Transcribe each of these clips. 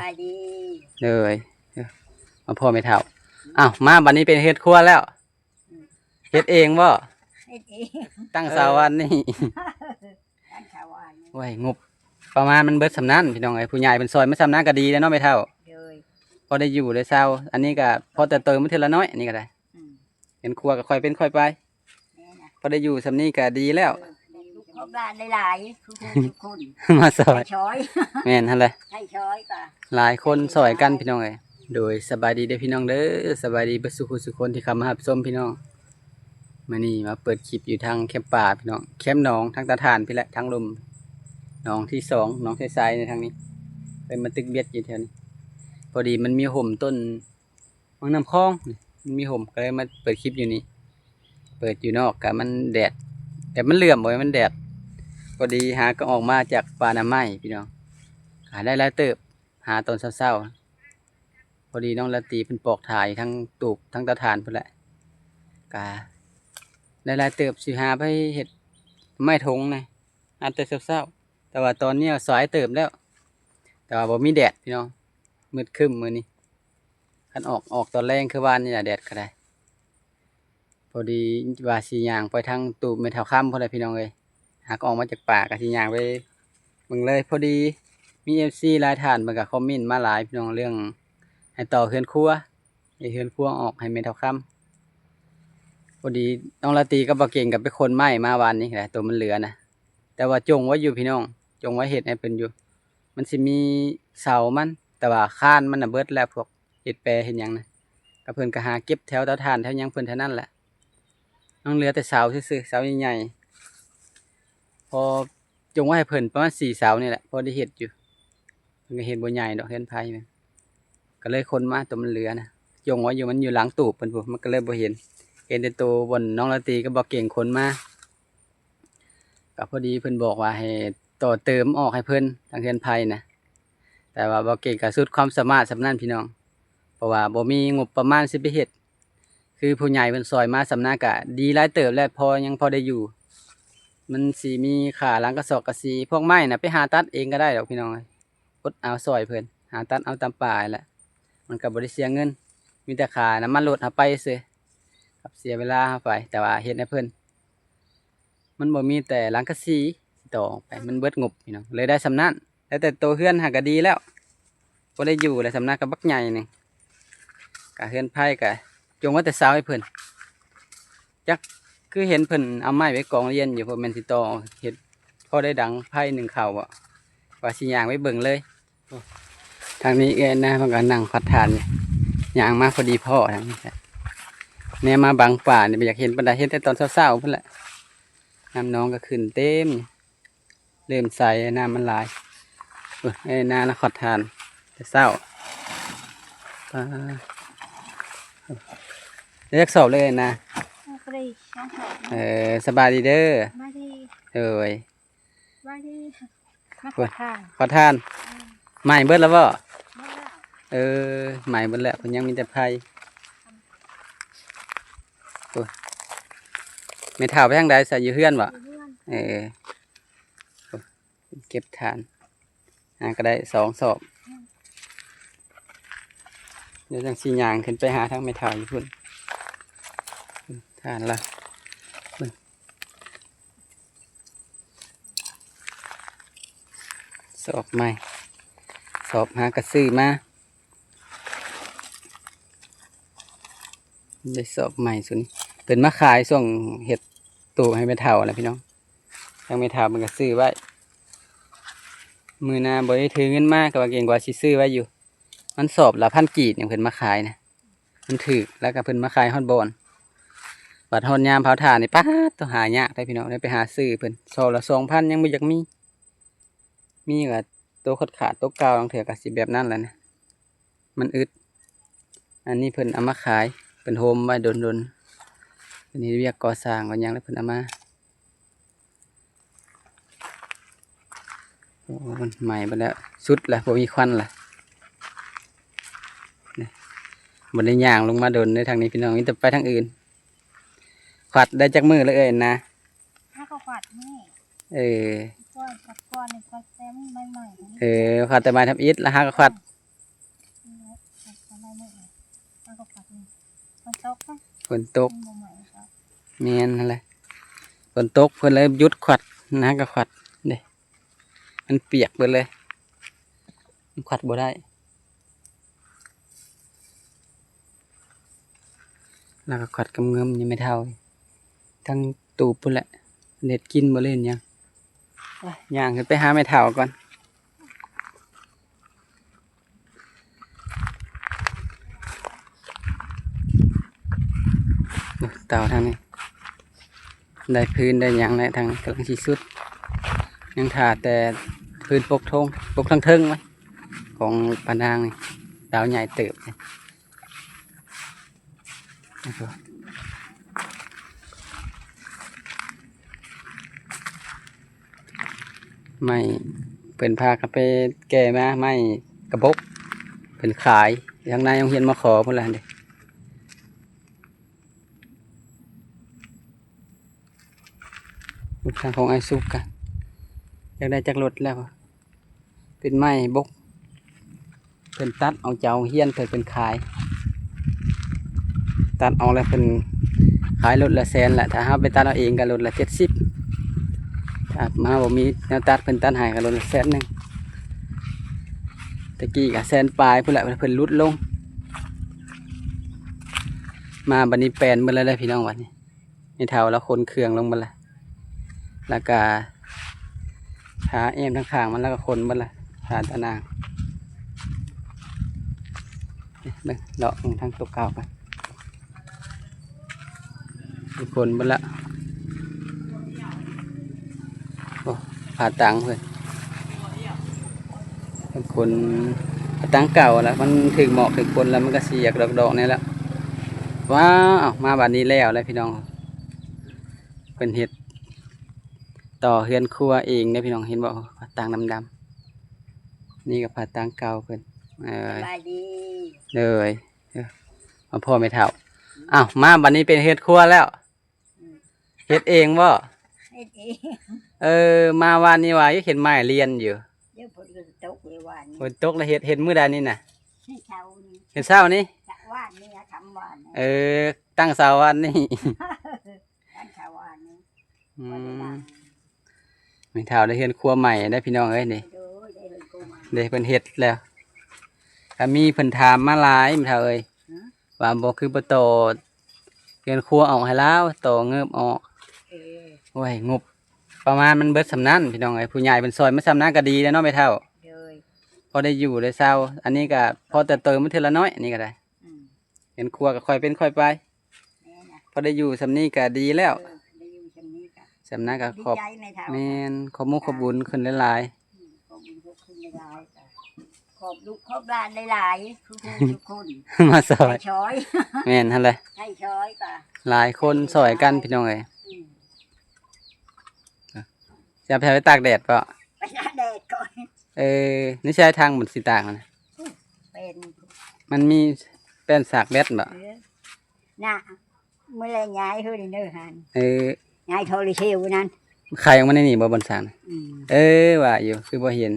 ບາຍດີ ເດີຍ ມາພໍ່ແມ່ເຖົ້າ. ອ້າວ ມາບັດນີ້ເປັນເຮັດຄົວແລ້ວ ເຮັດເອງບໍ່? ເຮັດເອງ ຕັ້ງເສົາວັນນີ້ ຕັ້ງເສົາວັນນີ້ ໂອ້ຍ ງົບປະມານມັນເບິດສ່ຳນັ້ນ ພີ່ນ້ອງເອີຍ. ຜູ້ໃຫຍ່ເພິ່ນຊ່ອຍມາສ່ຳນັ້ນກໍດີແລ້ວເນາະແມ່ເຖົ້າ. ໂດຍ ພໍໄດ້ຢູ່ໄດ້ເຊົາ. ອັນນີ້ກໍພໍແຕ່ເຕີມມາເທື່ອລະໜ້ອຍ ອັນນີ້ກໍໄດ້ ອືມ ເຮືອນຄົວກໍຄ່ອຍເປັນຄ່ອຍໄປ ແມ່ນນະ ພໍໄດ້ຢູ່ສ່ຳນີ້ກໍດີແລ້ວ. ເອີ ລູກຫຼານຫຼາຍໆ ທຸກຄົນ ມາຊ່ອຍ ໃຫ້ຊ່ອຍ ແມ່ນຫັ້ນແຫຼະ ໃຫ້ຊ່ອຍກໍຫຼາຍຄົນຊ່ອຍກັນ ພີ່ນ້ອງເອີຍ. ໂດຍ ສະບາຍດີເດີພີ່ນ້ອງເດີ ສະບາຍດີເບິດສູ່ຜູ້ສູ່ຄົນທີ່ເຂົ້າມາຮັບຊົມພີ່ນ້ອງ. ມື້ນີ້ມາເປີດຄລິບຢູ່ທາງແຄມປ່າພີ່ນ້ອງ ແຄມໜອງທາງຕາທ່ານພີ້ແຫຼະ ທາງລຸ່ມ ໜອງທີສອງ ໜອງໃສໆ ໃນທາງນີ້. ເພິ່ນມາຕຶກເບັດຢູ່ແຖວນີ້ ພໍດີມັນມີຮົ່ມຕົ້ນ ໝາກນ້ຳຂອງນີ້ ມັນມີຮົ່ມ ກໍເລີຍມາເປີດຄລິບຢູ່ນີ້. ເປີດຢູ່ນອກກະມັນແດດ ແຕ່ມັນເຫຼື້ອມ ບໍ່ແມ່ນມັນແດດ. ພໍດີຫາກໍອອກມາຈາກປ່າໜ້າໄມ້ພີ່ນ້ອງ ຫາໄດ້ຫຼາຍເຕີບ ຫາຕອນເຊົ້າໆ. ພໍດີນ້ອງລາຕີເພິ່ນປອກຖ່ານທັງຕູບທັງເຕົາຖ່ານພຸ້ນແຫຼະ ກະໄດ້ຫຼາຍເຕີບ ຊິຫາໄປເຮັດໄມ້ຖົງນະ ຫາແຕ່ເຊົ້າໆ. ແຕ່ວ່າຕອນນີ້ສາຍເຕີບແລ້ວ ແຕ່ວ່າບໍ່ມີແດດພີ່ນ້ອງ ມືດຄຶ້ມມື້ນີ້. ຄັນອອກ ອອກຕອນແລງຄືວານນີ້ລະ ແດດກໍໄດ້. ພໍດີວ່າຊິຍ່າງໄປທາງຕູບແມ່ເຖົ້າຄຳພຸ້ນແຫຼະພີ່ນ້ອງເອີຍ ຫາກອອກມາຈາກປ່າກໍຊິຍ່າງໄປເບິ່ງເລີຍ. ພໍດີມີເອັຟຊີຫຼາຍທ່ານເພິ່ນກໍຄອມເມັນມາຫຼາຍພີ່ນ້ອງ ເລື່ອງໃຫ້ຕໍ່ເຮືອນຄົວ ເຮັດເຮືອນຄົວອອກໃຫ້ແມ່ເຖົ້າຄຳ. ພໍດີນ້ອງລາຕີກັບບ່າວເກັ່ງກໍໄປຂົນໄມ້ມາວານນີ້ແຫຼະ ໂຕມັນເຫຼືອນະ ແຕ່ວ່າຈົ່ງໄວ້ຢູ່ພີ່ນ້ອງ ຈົ່ງໄວ້ເຮັດໃຫ້ເພິ່ນຢູ່. ມັນຊິມີເສົາມັນ ແຕ່ວ່າຄານມັນນະເບິດແລ້ວ ພວກເຮັດແປເຮັດຫຍັງນະ ກໍເພິ່ນກໍຫາເກັບແຖວເຕົາຖ່ານແຖວຫຍັງເພິ່ນເທົ່ານັ້ນແຫຼະ. ຍັງເຫຼືອແຕ່ເສົາຊື່ໆ ເສົາໃຫຍ່ໆ ພໍຈົ່ງໄວ້ໃຫ້ເພິ່ນປະມານສີ່ເສົານີ້ແຫຼະ ພໍໄດ້ເຮັດຢູ່. ເພິ່ນກໍເຮັດບໍ່ໃຫຍ່ດອກເຮືອນໄພ ກໍເລີຍຂົນມາໂຕມັນເຫຼືອນະ ຈົ່ງໄວ້ຢູ່ ມັນຢູ່ຫຼັງຕູບເພິ່ນພຸ້ນ ມັນກໍເລີຍບໍ່ເຫັນ ເຫັນແຕ່ໂຕບ່ອນນ້ອງລາຕີກັບບ່າວເກັ່ງຂົນມາ. ກໍພໍດີເພິ່ນບອກວ່າໃຫ້ຕໍ່ເຕີມອອກໃຫ້ເພິ່ນທາງເຮືອນໄພນະ ແຕ່ວ່າບ່າວເກັ່ງກໍສຸດຄວາມສາມາດສ່ຳນັ້ນພີ່ນ້ອງ ເພາະວ່າບໍ່ມີງົບປະມານຊິໄປເຮັດ. ຄືຜູ້ໃຫຍ່ເພິ່ນຊ່ອຍມາສ່ຳນັ້ນກະດີຫຼາຍເຕີບແລ້ວ ພໍຍັງພໍໄດ້ຢູ່. ມັນຊິມີຄ່າຫຼັງກະສອກກະສີ ພວກໄມ້ນະໄປຫາຕັດເອງກໍໄດ້ດອກພີ່ນ້ອງເອີຍ ອົດເອົາຊ່ອຍເພິ່ນ ຫາຕັດເອົາຕາມປ່າຫັ້ນແຫຼະ. ມັນກໍບໍ່ໄດ້ເສຍເງິນ ມີແຕ່ຄ່ານ້ຳມັນລົດເຮົາໄປຊື່ ກັບເສຍເວລາເຮົາໄປ ແຕ່ວ່າເຮັດໃຫ້ເພິ່ນ ມັນບໍ່ມີແຕ່ຫຼັງກະສີຊິຕໍ່ອອກໄປ ມັນເບິດງົບພີ່ນ້ອງ ເລີຍໄດ້ສ່ຳນັ້ນ. ແລ້ວແຕ່ໂຕເຮືອນຫາກະດີແລ້ວ ບໍ່ໄດ້ຢູ່ແລ້ວ ສ່ຳນັ້ນກໍບັກໃຫຍ່ໜຶ່ງ ກະເຮືອນໄພກະຈົ່ງໄວ້ແຕ່ເສົາໃຫ້ເພິ່ນ. ຈັກຄືເຫັນເພິ່ນເອົາໄມ້ໄວ້ກອງລຽນຢູ່ ບໍ່ແມ່ນຊິຕໍ່ເຮັດພໍໄດ້ດັງໄຟໜຶ້ງເຂົ້າບໍ ວ່າຊິຍ່າງໄປເບິ່ງເລີຍ. ທາງນີ້ເອື້ອຍນາເພິ່ນກໍນັ່ງຄວັດຖ່ານຢູ່ ຍ່າງມາພໍດີພໍ້ທາງນີ້ ແນມມາບັງປ່ານີ້ບໍ່ຢາກເຫັນປານໃດ ເຫັນແຕ່ຕອນເຊົ້າໆພຸ້ນແຫຼະ. ນ້ຳໜອງກໍຂຶ້ນເຕັມ ເລີ່ມໃສ ນ້ຳມັນຫຼາຍ. ເອີ ເອື້ອຍນາລະຄວັດຖ່ານແຕ່ເຊົ້າ ປາ ໄດ້ຈັກສອບເລີຍນາ? ເອີ ສະບາຍດີເດີ. ສະບາຍດີ. ໂດຍ. ສະບາຍດີ. ມາຂອທານ ຂອທານ. ເອີ ໄໝ້ເບິດແລ້ວບໍ? ເບິດແລ້ວ. ເອີ ໄໝ້ເບິດແລ້ວ ເພິ່ນຍັງມີແຕ່ໄຟ. ໂອ້ຍ ແມ່ເຖົ້າໄປທາງໃດຊະ? ຢູ່ເຮືອນບໍ? ຢູ່ເຮືອນ. ເອີ ເກັບຖ່ານ ຫາກໍໄດ້ສອງສອບ. ອືມ ດຽວຈັ່ງຊິຍ່າງຂຶ້ນໄປຫາທາງແມ່ເຖົ້າຢູ່ພຸ້ນ. ຖ່ານລະ ສອບໃໝ່ ສອບຫາກະຊື້ມາ ໄດ້ສອບໃໝ່ຊຸດນີ້. ເພິ່ນມາຂາຍຊ່ວງເຮັດໂຕໃຫ້ແມ່ເຖົ້ານະພີ່ນ້ອງ. ທາງແມ່ເຖົ້າເພິ່ນກໍຊື້ໄວ້ ມື້ໜ້າບໍ່ໄດ້ຖືເງິນມາ ກໍວ່າເກງວ່າຊິຊື້ໄວ້ຢູ່. ມັນສອບລະພັນກີບ ຫຍັງເພິ່ນມາຂາຍນະ ມັນຖືກ ແລ້ວກໍເພິ່ນມາຂາຍຮອດບ່ອນ. ບັດຮອດຍາມເຜົາຖ່ານນີ້ ປາດໂທ້ ຫາຍາກເດ້ພີ່ນ້ອງ ໄດ້ໄປຫາຊື້ເພິ່ນ ສອບລະສອງພັນ ຍັງບໍ່ຢາກມີ. ມີກໍໂຕຂາດໆ ໂຕເກົ່າ ລາງເທື່ອກໍຊິແບບນັ້ນແຫຼະນະ ມັນອຶດ. ອັນນີ້ເພິ່ນເອົາມາຂາຍ ເພິ່ນໂຮມໄວ້ດົນໆ ເພິ່ນເຮັດວຽກກໍ່ສ້າງກໍຫຍັງ ແລ້ວເພິ່ນເອົາມາ. ໂອ້ ມັນໄໝ້ເບິດແລ້ວ ສຸດແລ້ວ ບໍ່ມີຄວັນແລ້ວ. ນີ້ ບໍ່ໄດ້ຍ່າງລົງມາດົນເດ້ທາງນີ້ພີ່ນ້ອງ ມີແຕ່ໄປທາງອື່ນ. ຂວັດໄດ້ຈັກມື້ແລ້ວເອີຍນາ? ຫາກໍຂວັດນີ້. ເອີ ກ່ອນ ກ່ອນນີ້ຂວັດແຕ່ໄມ້ໃໝ່ໆ ເອີ ຂວັດແຕ່ໄມ້ທຳອິດ ແລ້ວຫາກໍຂວັດ. ຝົນຕົກ ແມ່ນຫັ້ນແຫຼະ ຝົນຕົກເພິ່ນເລີຍຢຸດຂວັດນະ ກະຂວັດເດ້ ມັນປຽກເບິດເລີຍ ມັນຂວັດບໍ່ໄດ້ ລາວກະຂວັດກຳເງິມຢູ່ແມ່ເຖົ້າ ທັງຕູບພຸ້ນແຫຼະ ເຮັດກິນບໍ່ເລີຍຫຍັງ ຍ່າງຂຶ້ນໄປຫາແມ່ເຖົ້າກ່ອນ. ເຕົາທາງນີ້ ໄດ້ພື້ນໄດ້ຫຍັງແລ້ວ ທາງນີ້ກຳລັງຊິສຸດ ຍັງຖ້າແຕ່ພື້ນປົກທົງ ປົກທາງເທິງໄວ້ ຂອງປ້ານາງນີ້ ເຕົາໃຫຍ່ເຕີບ. ໄມ້ເພິ່ນພາກັນໄປແກ່ມາ ໄມ້ກະບົກ ເພິ່ນຂາຍທາງໃນໂຮງຮຽນ ມຂ ພຸ້ນລະຫັ້ນເດ ທາງຂອງອ້າຍສຸກກະຢາກໄດ້ຈັກລົດແລ້ວ. ເປັນໄມ້ບົກ ເພິ່ນຕັດອອກຈາກໂຮງຮຽນ ເພິ່ນ ເພິ່ນຂາຍ ຕັດອອກແລ້ວເພິ່ນຂາຍລົດລະແສນແຫຼະ ຖ້າເຮົາໄປຕັດເອົາເອງກະລົດລະເຈັດສິບ ຖ້າມາບໍ່ມີແນວຕັດ ເພິ່ນຕັດໃຫ້ກະລົດລະແສນໜຶ່ງ ແຕ່ກີ້ກະແສນປາຍພຸ້ນແຫຼະ ເພິ່ນຫຼຸດລົງ ມາບັດນີ້ແປນເບິດແລ້ວເດີພີ່ນ້ອງ ບັດນີ້. ແມ່ເຖົ້າລາວຂົນເຄື່ອງລົງເບິດລະ ລະກະ ພາແອ້ມທາງຂ້າງມັນ ລະກະຂົນເບິດລະ ພາຕານາງ ເບິ່ງ ເລາະເບິ່ງທາງຕົວເກົ່າກັນ ຂົນເບິດລະ ໂອ້ ພາຕັງເພິ່ນ. ຄົນ ຕັ້ງເກົ່າລະ ມັນຖືກໝອກຖືກຝົນລະ ມັນກະຊິຢາກດອກໆ ແດ່ລະ. ວ້າວ ມາບາດນີ້ແລ້ວແຫຼະພີ່ນ້ອງ ເພິ່ນເຮັດຕໍ່ເຮືອນຄົວເອງເດ້ພີ່ນ້ອງ ເຫັນບໍ່ ພາຕັງດຳໆ ນີ້ກະພາຕັງເກົ່າເພິ່ນ. ເອີ ສະບາຍດີ ເດີ ມາພໍ້ແມ່ເຖົ້າ. ອ້າວ ມາບາດນີ້ເປັນເຮືອນຄົວແລ້ວ. ອືມ ເຮັດເອງບໍ່? ເຮັດເອງ. ເອີ ມາວານນີ້ວ່າເຫັນໄມ້ລຽນຢູ່ ເດີ ຝົນກໍຕົກເດ້ວານນີ້ ຝົນຕົກລະເຮັດ ເຮັດມື້ໃດນີ້ນະ? ເຊົ້ານີ້ ເຮັດເຊົ້ານີ້ ວານນີ້ ຄ່ຳວານນີ້. ເອີ ຕັ້ງເຊົ້າວານນີ້ ຕັ້ງເຊົ້າວານນີ້. ອືມ ບໍ່ໄດ້ນັ່ງ ແມ່ເຖົ້າໄດ້ເຮືອນຄົວໃໝ່ແລ້ວພີ່ນ້ອງເອີຍ ນີ້ ໂດຍ ໄດ້ເຮືອນຄົວໃໝ່ ເດ້ ເພິ່ນເຮັດແລ້ວ ກະມີເພິ່ນຖາມມາຫຼາຍແມ່ເຖົ້າເອີຍ ຫືມ ວ່າບໍ່ຄືບໍ່ຕໍ່ເຮືອນຄົວອອກໃຫ້ລາວ ຕໍ່ເງິບອອກ. ເອີ ໂອ້ຍ ງົບປະມານມັນເບິດສ່ຳນັ້ນພີ່ນ້ອງເອີຍ ຜູ້ໃຫຍ່ເພິ່ນຊ່ອຍມາສ່ຳນັ້ນກະດີແລ້ວເນາະແມ່ເຖົ້າ. ໂດຍ ພໍໄດ້ຢູ່ໄດ້ເຊົາ ອັນນີ້ກະພໍແຕ່ເຕີມມາເທື່ອລະໜ້ອຍ ອັນນີ້ກະໄດ້. ອືມ ເຮືອນຄົວກະຄ່ອຍເປັນຄ່ອຍໄປ ແມ່ນລະ ພໍໄດ້ຢູ່ສ່ຳນີ້ກະດີແລ້ວ. ເອີ ໄດ້ຢູ່ສ່ຳນີ້ກະ ສ່ຳນັ້ນກະຂອບ ດີໃຈແມ່ເຖົ້າ ແມ່ນ ຂອບມຸກຂອບບຸນເພິ່ນຫຼາຍໆ. ອືມ ຂອບບຸນຂອບຄຸນຫຼາຍໆ ກະຂອບລູກຂອບຫຼານຫຼາຍໆ ທຸກໆ ທຸກຄົນ ມາຊ່ອຍ ໃຫ້ຊ່ອຍ ແມ່ນຫັ້ນແຫຼະ ໃຫ້ຊ່ອຍກະຫຼາຍຄົນຊ່ອຍກັນພີ່ນ້ອງເອີຍ. ອືມ ຈະເອົາໄປຕາກແດດບໍ່? ໄປຕາກແດດກ່ອນ. ເອີ ນີ້ໃຊ້ທາງມັນຊິຕາກຫັ້ນນະ ເປັນ ມັນມີແປ້ນສາກແບັດບໍ່? ເອີ ນະ ມື້ແລງຍ້າຍເຮີ້ນີ້ເດີຫັ້ນ. ເອີ ຍ້າຍທໍ່ເຊວນັ້ນ ໄຂອອກມາໃນນີ້ບໍ່ ບ່ອນສາກນະ? ອືມ ເອີ ວ່າຢູ່ ຄືບໍ່ເຫັນ.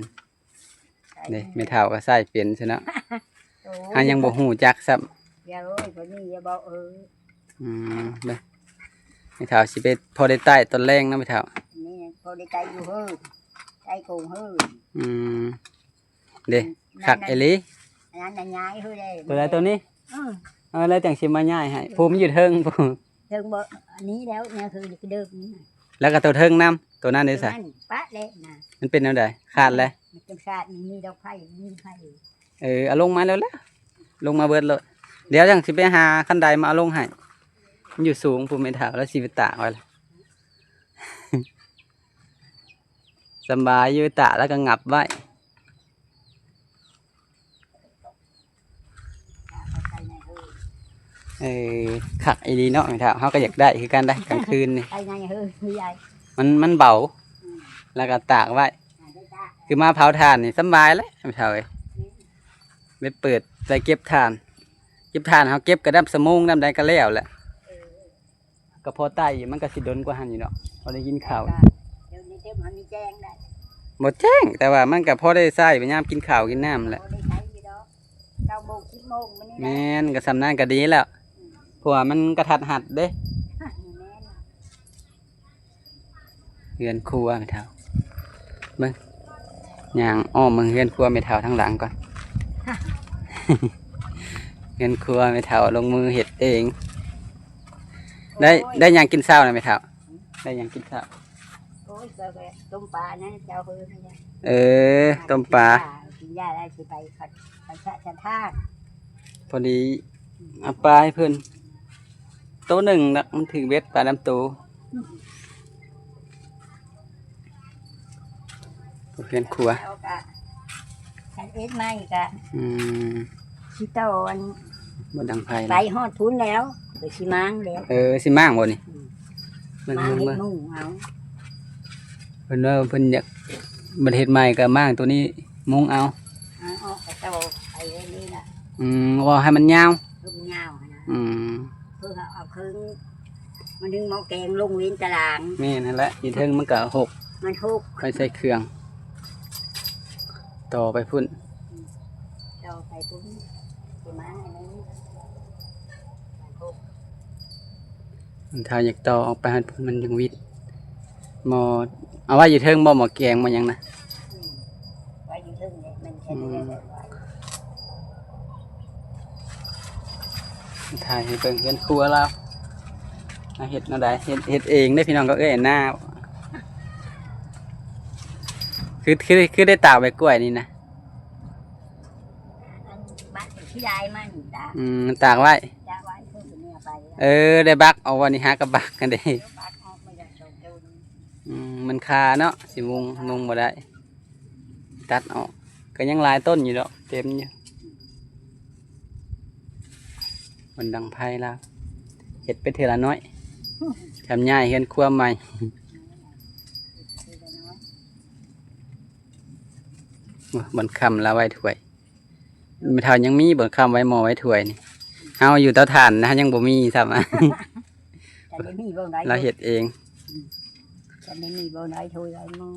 ເດ້ ແມ່ເຖົ້າກະໃຊ້ເປັນຊັ້ນເນາະ. ໂອ້ຍ ເຮົາຍັງບໍ່ຮູ້ຈັກຊ້ຳ ຢ່າເອີຍ ຄົນນີ້ຢ່າເວົ້າເອີຍ. ອືມ ເບິ່ງ ແມ່ເຖົ້າຊິໄປພໍໄດ້ໃຕ້ຕອນແລງເນາະແມ່ເຖົ້າ. ນີ້ພໍໄດ້ໃຕ້ຢູ່ເຮີ້ ໃຕ້ໂກງເຮີ້. ອືມ ເດ້ ອືມ ຄັກອີ່ຫຼີ. ອັນນັ້ນນະຍ້າຍເຮີ້ເດ້ ໂຕໃດໂຕນີ້? ເອີ ເອີ ແລ້ວຈັ່ງຊິມາຍ້າຍໃຫ້ ພູມຢູ່ເທິງ ເທິງບໍ່ ອັນນີ້ແລ້ວ ນີ້ຄືເດີມນີ້ ແລ້ວກະໂຕເທິງນຳ ໂຕນັ້ນເດ້ຊະ? ໂຕນັ້ນປະແລ້ວນະ. ມັນເປັນແນວໃດ? ຂາດແລ້ວ? ມັນຈັ່ງຂາດ ມີດອກໄຜ່ ມີໄຜ່. ເອີ ເອົາລົງມາແລ້ວແຫຼະ ລົງມາເບິດໂລດ. ດຽວຈັ່ງຊິໄປຫາຄັນໄດມາເອົາລົງໃຫ້ ມັນຢູ່ສູງພຸ້ນແມ່ເຖົ້າ ລາວຊິໄປຕາກໄວ້ລະ. ສຳບາຍຢູ່ ຕາກແລ້ວກະຫງັບໄວ້. ເອີ ຄັກອີ່ຫຼີເນາະແມ່ເຖົ້າ ເຮົາກະຢາກໄດ້ຄືກັນໄດ໋ ກາງຄືນນີ້ ໄປໃນເຮີ້ ມັນ ມັນເບົາ ອືມ ແລ້ວກະຕາກໄວ້. ຄືມາເຜົາຖ່ານນີ້ສຳບາຍແຫຼະແມ່ເຖົ້າເອີຍ ໄດ້ເປີດ ໄດ້ເກັບຖ່ານ ເກັບຖ່ານ ເຮົາເກັບກະນັບຊົ່ວໂມງ ນຳໃດກະແລ້ວແຫຼະ. ເອີ ກະພໍໄຕ້ຢູ່ ມັນກະຊິດົນກວ່າຫັ້ນຢູ່ເນາະ ພໍໄດ້ກິນເຂົ້າ. ດຽວນີ້ເຕັມ ມັນມີແຈ້ງໄດ໋ ບໍ່ແຈ້ງ ແຕ່ວ່າມັນກະພໍໄດ້ໃຊ້ ຍາມກິນເຂົ້າກິນນ້ຳແຫຼະ ພໍໄດ້ໃຊ້ຢູ່ດອກ ເກົ້າໂມງ ສິບໂມງມື້ນີ້ແຫຼະ. ແມ່ນ ກະສ່ຳນັ້ນກະດີແລ້ວ. ອືມ ເພາະວ່າມັນກະທັດຮັດເດ້. ເຮືອນຄົວແມ່ເຖົ້າ ເບິ່ງ ຍ່າງອ້ອມເບິ່ງເຮືອນຄົວແມ່ເຖົ້າທາງຫຼັງກ່ອນ. ເຮືອນຄົວແມ່ເຖົ້າລົງມືເຮັດເອງ. ໄດ້ ໄດ້ຫຍັງກິນເຊົ້ານະແມ່ເຖົ້າ? ໄດ້ຫຍັງກິນເຊົ້າ? ໂອ້ຍ ກໍ ກໍຕົ້ມປານັ້ນເຈົ້າເອີຍ. ເອີ ຕົ້ມປາ ກິນຢາ ກິນຢາແລ້ວຊິໄປ ໄປຊະ ຊະທານ. ພໍດີເອົາປາໃຫ້ເພິ່ນໂຕໜຶ່ງນະ ມັນຖືກເບັດປານຳໂຕ. ເຮືອນຄົວ ເອົາກະ ຄັນເຮັດໃໝ່ກະ ອືມ ຊິຕໍ່ອັນ ບໍ່ດັງໄຟ ໄປຮອມຸດພຸ້ນແລ້ວ ໄປຊິມ້າງແລ້ວ. ເອີ ຊິມ້າງບໍ່ນີ້? ອືມ ເບິ່ງ ມ້າງເບິ່ງ ເຮັດມຸງເອົາ. ເພິ່ນວ່າເພິ່ນຢາກ ບັດເຮັດໃໝ່ກໍມ້າງໂຕນີ້ມຸງເອົາ. ເອົາອອກກໍຕໍ່ໄປເລື້ອຍໆນະ. ອືມ ເວົ້າໃຫ້ມັນຍາວ ໃຫ້ມັນຍາວຫັ້ນນະ. ອືມ ເພື່ອເອົາເຄິ່ງ ມັນດຶງໝໍ້ແກງລົງເວັນຕາລາງ. ແມ່ນຫັ້ນແຫຼະ ຢູ່ເທິງມັນກະຫົກ ມັນຫົກ ໄປໃສ່ເຄື່ອງ ຕໍ່ໄປພຸ້ນ ອືມ ຕໍ່ໄປພຸ້ນ ຊິມາອັນນີ້ ມັນຫົກ. ມັນຖ້າຢາກຕໍ່ອອກໄປຫັ້ນ ມັນຈັ່ງວິດໝໍ້ ເອົາໄວ້ຢູ່ເທິງບໍ່ ໝໍ້ແກງໝໍ້ຫຍັງນະ? ອືມ ໄວ້ຢູ່ເທິງແຫຼະ ມັນ ອືມ ແຄ່ນີ້ແຫຼະ. ຖ່າຍໃຫ້ເບິ່ງເຮືອນຄົວລາວ ລາວເຮັດແນວໃດ ເຮັດ ເຮັດເອງເດ້ພີ່ນ້ອງ ກັບເອື້ອຍແອນນາ. ຄື ຄື ຄືໄດ້ຕາກໃບກ້ວຍນີ້ນະ? ອັນບັກຂີ້ລາຍມັນຕາກ ອືມ ມັນຕາກໄວ້ ຕາກໄວ້ ເພິ່ນເອົາໄປແລ້ວ. ເອີ ໄດ້ບັກເອົາ ວັນນີ້ຫາກະບັກຫັ້ນເດ້ ບັກອອກມາຈາກສອງຕົ້ນ. ອືມ ມັນຄາເນາະ ຊິມຸງ ມຸງບໍ່ໄດ້ ຕັດອອກ. ກໍຍັງຫຼາຍຕົ້ນຢູ່ດອກ ເຕັມຢູ່. ມັນດັງໄຟລາວ ເຮັດໄປເທື່ອລະໜ້ອຍ ທຳຍ້າຍເຮືອນຄົວໃໝ່. ໂອ້ ບ່ອນຄ້ຳລາວໄວ້ຖ້ວຍ ແມ່ເຖົ້າຍັງມີບ່ອນຄ້ຳໄວ້ໝໍ້ໄວ້ຖ້ວຍນີ້. ເຮົາຢູ່ເຕົາຖ່ານນະ ຍັງບໍ່ມີຊ້ຳ. ຄັນໄດ້ມີບໍ່ໄດ້ ລາວເຮັດເອງ. ອືມ ຄັນໄດ້ມີບໍ່ໄດ້ຖ້ວຍໄວ້ໝໍ້.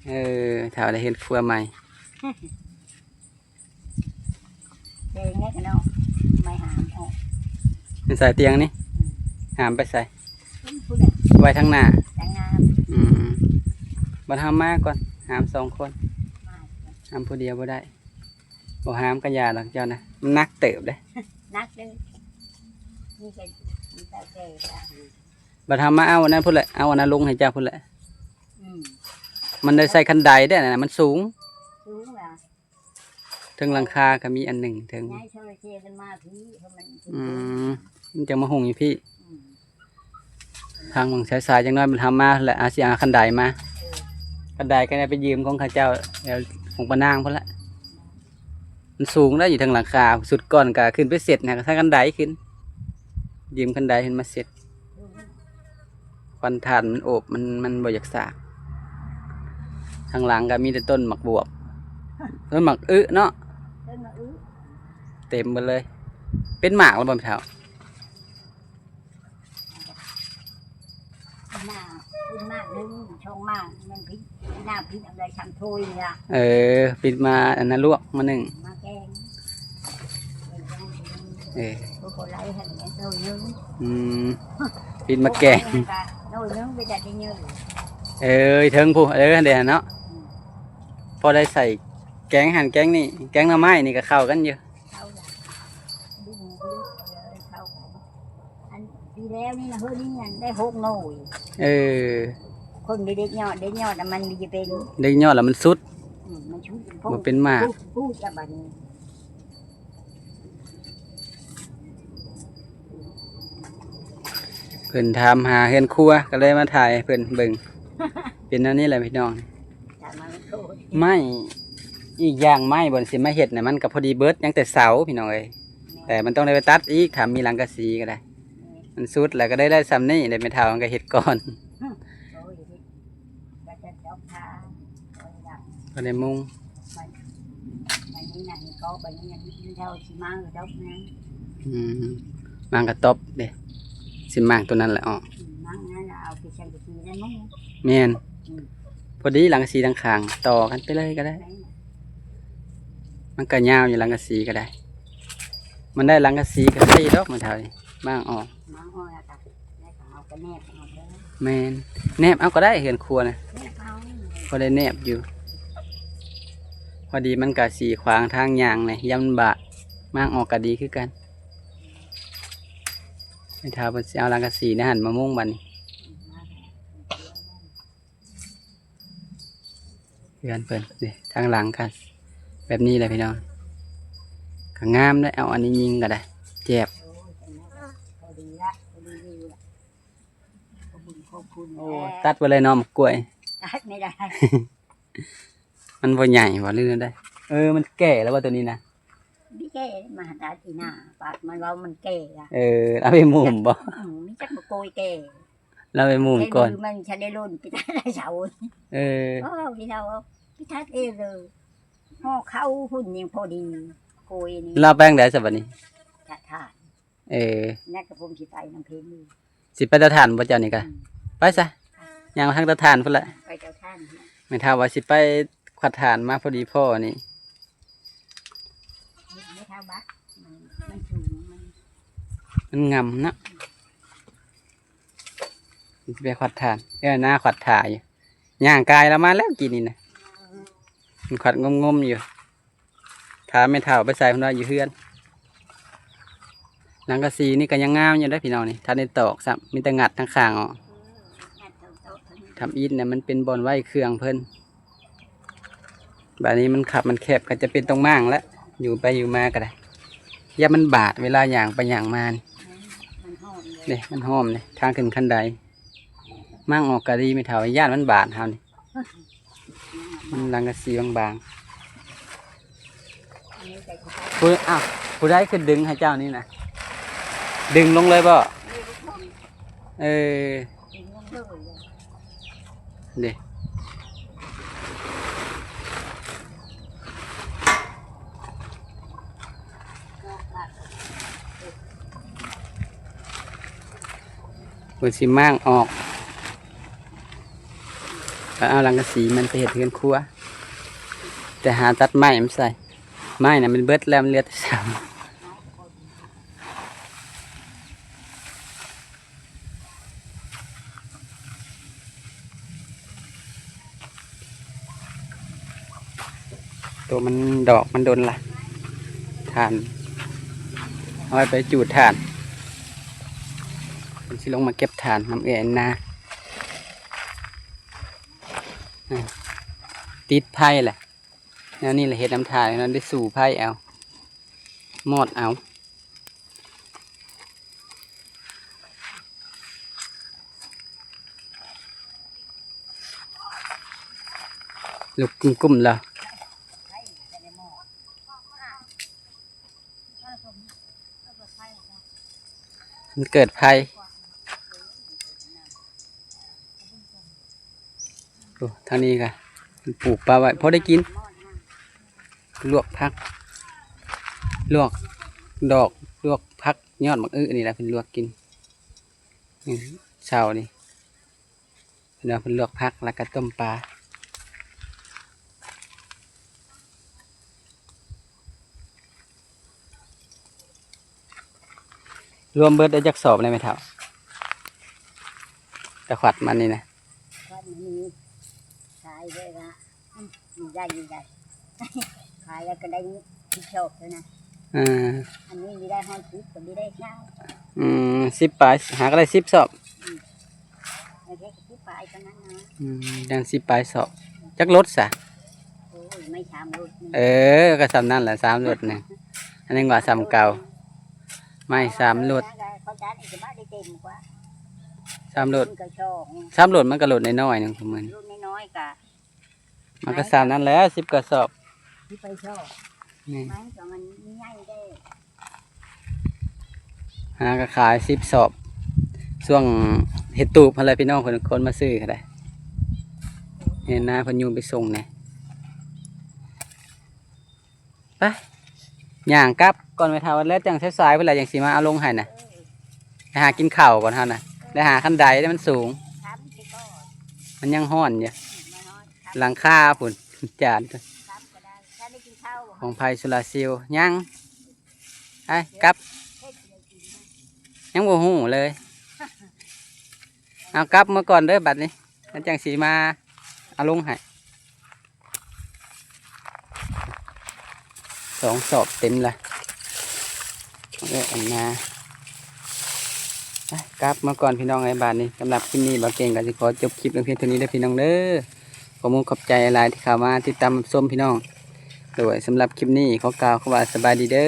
ເອີ ເຖົ້າໄດ້ເຮືອນຄົວໃໝ່. ເອງແນ່ເນາະ ໄມ້ຫາມອອກ ໃນສາຍຕຽງນີ້. ອືມ ຫາມໄປໃສ? ພຸ້ນແຫຼະ ໄວ້ທາງໜ້າ ທາງໜ້າ. ອືມ ບັດເຮົາມາກ່ອນ ຫາມສອງຄົນ ມາ ຫາມຜູ້ດຽວບໍ່ໄດ້. ບໍ່ຫາມກະຢ່າດອກເຈົ້ານະ ມັນໜັກເຕີບເດ້. ໜັກເດີ ມີແຕ່ ມີແຕ່ແກ່. ບັດເຮົາມາເອົາອັນນັ້ນພຸ້ນແຫຼະ ເອົາອັນນັ້ນລົງໃຫ້ເຈົ້າພຸ້ນແຫຼະ. ອືມ ມັນໄດ້ໃສ່ຄັນໄດເດ້ ອັນນັ້ນມັນສູງ ສູງລະ. ເທິງຫຼັງຄາກໍມີອັນໜຶ່ງເທິງ ຍ້າຍໂຊລາເຊລກັນມາພີ້ ເພາະມັນ ອືມ ມັນຈະມາຫຸງຢູ່ພີ້. ອືມ ທາງໝ່ອງສາຍໆ ຈັກໜ້ອຍມັນທຳມາແຫຼະ ອາ ຊິເອົາຄັນໄດມາ. ເອີ ຄັນໄດກໍໄດ້ໄປຢືມຂອງເຂົາເຈົ້າ ແຖວຂອງປ້ານາງພຸ້ນລະ. ມັນສູງໄດ໋ ຢູ່ເທິງຫຼັງຄາ ສຸດກ່ອນກໍຂຶ້ນໄປເຊັດນະ ກໍໃຊ້ຄັນໄດຂຶ້ນ ຢືມຄັນໄດເພິ່ນມາເຊັດ. ຄວັນຖ່ານມັນໂອບ ມັນ ມັນບໍ່ຢາກສາກ. ທາງຫຼັງກໍມີແຕ່ຕົ້ນໝາກບວບ ຕົ້ນໝາກອຶເນາະ ຕົ້ນໝາກອຶ ເຕັມເບິດເລີຍ. ເປັນໝາກແລ້ວບໍ່ແມ່ເຖົ້າ? ໜ້າ ເປັນໝາກໜຶ່ງ ສອງໝາກ ມັນຜິດ ໜ້າຜິດເອົາໄດ້ຊ່ຳຖ້ວຍນີ້ລະ. ເອີ ປິດມາອັນນັ້ນລວກມາໜຶ້ງ ມາແກງ. ເອີ ບໍ່ໄດ້ຫັ້ນແມ່ນໂຕໜຶ່ງ. ອືມ ປິດມາແກງ ໂຕໜຶ່ງໄປໄດ້ເງິນ. ເອີ ເທິງພຸ້ນ ເອີ ຫັ້ນເດເນາະ. ອືມ ພໍໄດ້ໃສ່ແກງຫັ້ນແກງນີ້ ແກງໜໍ່ໄມ້ນີ້ກໍເຂົ້າກັນຢູ່. ເຂົ້າລະ ດຶງ ເຂົ້າກັນ. ອັນປີແລ້ວນີ້ນະ ເຮີ້ຍ ນີ້ໄດ້ຫົກໜ່ວຍ. ເອີ ຄົນໄດ້ເດັດຍອດ ເດັດຍອດນະ ມັນມີຈະເປັນ ເດັດຍອດລະມັນສຸດ. ອືມ ມັນຊຸດ ບໍ່ເປັນໝາກ ປູດລະບັດນີ້. ເພິ່ນຖາມຫາເຮືອນຄົວ ກໍເລີຍມາຖ່າຍໃຫ້ເພິ່ນເບິ່ງ. ເປັນແນວນີ້ແຫຼະພີ່ນ້ອງ. ໄມ້ ອີກຢ່າງໄມ້ບ່ອນຊິມາເຮັດນະ ມັນກໍພໍດີເບິດ ຍັງແຕ່ເສົາພີ່ນ້ອງເອີຍ. ແມ່ນ ແຕ່ມັນຕ້ອງໄດ້ໄປຕັດອີກ ຖ້າມີສັງກະສີກໍໄດ້. ແມ່ນ ມັນສຸດແລ້ວກໍໄດ້ ໄດ້ຊ່ຳນີ້ແຫຼະ ແມ່ເຖົ້າມັນກໍເຮັດກ່ອນ. ໂອ້ຍ ເຮັດ ກໍຈະຈອກທາງ ກໍໄດ້ມຸງ. ມັນ ມັນນີ້ນະ ເຮັດກໍບັດນີ້ນະ ເຮົາຊິມາງດອກນະ. ອືມ ມາງກະຕອບເດ້ ຊິມາງໂຕນັ້ນແຫຼະອອກ. ອືມ ມາງນັ້ນລະເອົາໄປໃສ່ກະຕິນັ້ນ. ແມ່ນ. ອືມ ພໍດີສັງກະສີທັງຂ້າງ ຕໍ່ກັນໄປເລີຍກໍໄດ້. ໄດ້ນະ ມັນກໍຍາວຢູ່ສັງກະສີກໍໄດ້. ມັນໄດ້ສັງກະສີກໍໄດ້ດອກ ມັນເທົ່ານີ້. ໝາກອອກ ໝາກອອກແລ້ວກໍ ແລ້ວກໍເຮົາກໍແນບເອົາເດີ ແມ່ນ ແນບເອົາກໍໄດ້ ເຮືອນຄົວນະ ແນບເອົາ ພໍໄດ້ແນບຢູ່. ພໍດີມັນກະສີຂວາງທາງຍ່າງແດ່ ຢ້ານມັນບາດ. ໝາກອອກກະດີຄືກັນ. ແມ່ເຖົ້າເພິ່ນຊິເອົາສັງກະສີໃນຫັ້ນມາມຸງບັດນີ້. ເຮືອນເພິ່ນເດ້ ທາງຫຼັງກໍແບບນີ້ແຫຼະພີ່ນ້ອງ ກໍງາມເດ້. ເອົາອັນນີ້ຍິງກໍໄດ້ ແຈບ ພໍດີລະ ພໍດີຢູ່ລະ ຂອບຄຸນ ຂອບຄຸນ. ໂອ້ ແລ້ວ ຕັດໄປເລີຍເນາະ ໝາກກ້ວຍ ຕັດໄດ້ ມັນບໍ່ໃຫຍ່ບໍ່ ຫຼືແນວໃດ? ເອີ ມັນແກ່ແລ້ວບໍ່ໂຕນີ້ນະ? ມີແກ່ ມາຫາຕາທີ່ໜ້າ ປາກມັນເວົ້າມັນແກ່ລະ. ເອີ ເອົາໄປໝຸ້ມບໍ່? ອືມ ມີຈັກໝາກໂກຍແກ່ ລາວໄປໝຸ້ມກ່ອນ ໃຊ້ມືມັນຊະໄດ້ຫຼົ່ນໄປຕາມເສົາ. ເອີ ໂອ້ ທີ່ລາວໄປຕັດເອງເລີຍ ຫໍ່ເຂົ້າພຸ້ນຍັງພໍດີ ໂກຍນີ້. ລາວໄປທາງໃດຊະບັດນີ້? ຕາທ່ານ. ເອີ ນັ້ນກໍຜົມຊິໄປນຳເພິ່ນຢູ່. ຊິໄປເຕົາຖ່ານບໍ່ເຈົ້ານີ້ກະ? ອືມ ໄປຊະ ຍ່າງມາທາງເຕົາຖ່ານພຸ້ນແຫຼະ ໄປເຕົາຖ່ານ. ແມ່ເຖົ້າວ່າຊິໄປຂວັດຖ່ານ ມາພໍດີພໍ້ນີ້. ແມ່ເຖົ້າບັກ ມັນ ມັນສູງ ມັນ ມັນງຳເນາະ. ຊິໄປຂວັດຖ່ານ ເອີ ໜ້າຂວັດຖ່ານຢູ່ ຍ່າງກາຍລາວມາແລ້ວກີ້ນີ້ນະ ມັນຂວັດງົມໆຢູ່. ຖ້າແມ່ເຖົ້າໄປໃສ່ເພິ່ນວ່າຢູ່ເຮືອນ. ສັງກະສີນີ້ກໍຍັງງາມຢູ່ເດ້ພີ່ນ້ອງນີ້ ທັນໄດ້ຕອກຊ້ຳ ມີແຕ່ງັດທາງຂ້າງອອກ. ທຳອິດນະ ມັນເປັນບ່ອນໄວ້ເຄື່ອງເພິ່ນ. ບາດນີ້ມັນຄັບມັນແຄບກໍຈຳເປັນຕ້ອງມ້າງແຫຼະ ຢູ່ໄປຢູ່ມາກໍໄດ້ ຢ້ານມັນບາດເວລາຍ່າງໄປຍ່າງມານີ້. ມັນຮ້ອນເດ້ ມັນຮ້ອນເດ້ ທາງຂຶ້ນຄັນໄດ. ມ້າງອອກກໍດີແມ່ເຖົ້າ ຢ້ານມັນບາດເຮົານີ້. ມັນສັງກະສີບາງໆ. ຜູ້ ອ້າວ ຜູ້ໃດຂຶ້ນດຶງໃຫ້ເຈົ້ານີ້ນະ? ດຶງລົງເລີຍບໍ່? ເອີ ເດ້. ເພິ່ນຊິມ້າງອອກ ແລ້ວເອົາສັງກະສີມັນໄປເຮັດເຮືອນຄົວ ແຕ່ຫາຕັດໄມ້ມັນໃສ່ ໄມ້ນະມັນເບິດແລ້ວ ມັນເຫຼືອແຕ່ສາມ. ໂຕມັນດອກມັນດົນລະ ຖ່ານ ເອົາໄວ້ໄປຈູດຖ່ານ. ເພິ່ນຊິລົງມາເກັບຖ່ານນຳເອື້ອຍອັນນາ. ອາ ຕິດໄຟແຫຼະ ແນວນີ້ລະເຮັດນຳຖ່ານ ແນວນັ້ນໄດ້ສູ້ໄຟເອົາ ມອດເອົາ. ລຸກກຸ້ມໆແລ້ວ ມັນເກີດໄຟ. ໂອ້ ທາງນີ້ກະເພິ່ນປູກປາໄວ້ ພໍໄດ້ກິນ ລວກຜັກ ລວກດອກ ລວກຜັກ ຍອດໝາກອຶນີ້ແຫຼະ ເພິ່ນລວກກິນ. ນີ້ ເຊົ້ານີ້ ເພິ່ນວ່າເພິ່ນລວກຜັກ ແລ້ວກະຕົ້ມປາ. ລວມເບິດໄດ້ຈັກສອບແລ້ວແມ່ເຖົ້າ? ຕະຂວັດມັນນີ້ນະ ຂວັດມັນນີ້ ຂາຍໄດ້ລະ ອືມ ມີໄດ້ ມີໄດ້ ຂາຍແລ້ວກໍໄດ້ສິບສອບເທົ່ານັ້ນ. ເອີ ອັນນີ້ມີໄດ້ຮອດສິບ ກໍມີໄດ້ຊາວ. ອືມ ສິບປາຍ ຫາກໍໄດ້ສິບສອບ. ອືມ ໄດ້ສິບປາຍເທົ່ານັ້ນນະ. ອືມ ຍັງສິບປາຍສອບ. ຈັກລົດສະ? ໂອ້ຍ ໄມ້ສາມລົດ. ເອີ ກໍສ່ຳນັ້ນແຫຼະ ສາມລົດນະ ອັນນີ້ວ່າສ່ຳເກົ່າ ໄມ້ສາມລົດ ສາມລົດ ມັນກໍຫຼາຍ ນ້ອຍໜຶ່ງ ປະມານ ລົດນ້ອຍໆ ກະ ມັນກໍສ່ຳນັ້ນແຫຼະ ສິບກະສອບ ສິບປາຍສອບ. ນີ້ ມັນກໍມັນໃຫຍ່ເດ້ ຫາກໍຂາຍສິບສອບ ຊ່ວງເຮັດຕູບຫັ້ນແຫຼະ ພີ່ນ້ອງຄົນ ຄົນມາຊື້ກໍໄດ້ ເຫັນນາເພິ່ນຢູ່ໄປສົ່ງແດ່. ໄປ ຍ່າງກັບກ່ອນແມ່ເຖົ້າ ແລ້ວຈັ່ງສາຍໆ ພຸ້ນແຫຼະ ຈັ່ງຊິມາເອົາລົງໃຫ້ນະ. ໄປຫາກິນເຂົ້າກ່ອນເຮົານະ ໄດ້ຫາຄັນໄດ ແຕ່ມັນສູງ ມັນຍັງຮ້ອນຢູ່. ຫຼັງຄາພຸ້ນ ຈານ ຂອງໄຟໂຊລາເຊວ ຍັງ ໄປກັບ. ຍັງບໍ່ຮູ້ເລີຍ. ເອົາ ກັບເມືອກ່ອນເດີບັດນີ້ ແລ້ວຈັ່ງຊິມາເອົາລົງໃຫ້. ສອງສອບເຕັມລະ ເອີ ອັນນາ ໄປ ກັບເມືອກ່ອນພີ່ນ້ອງເອີຍ. ບາດນີ້ສຳລັບຄລິບນີ້ ບ່າວເກັ່ງກໍຊິຂໍຈົບຄລິບລງພຽງເທົ່ານີ້ເດີພີ່ນ້ອງເດີ. ຂໍຂອບມຸກຂອບໃຈຫຼາຍທີ່ເຂົ້າມາຕິດຕາມຮັບຊົມພີ່ນ້ອງ. ໂດຍ ສຳລັບຄລິບນີ້ຂໍກ່າວຄຳວ່າສະບາຍດີເດີ.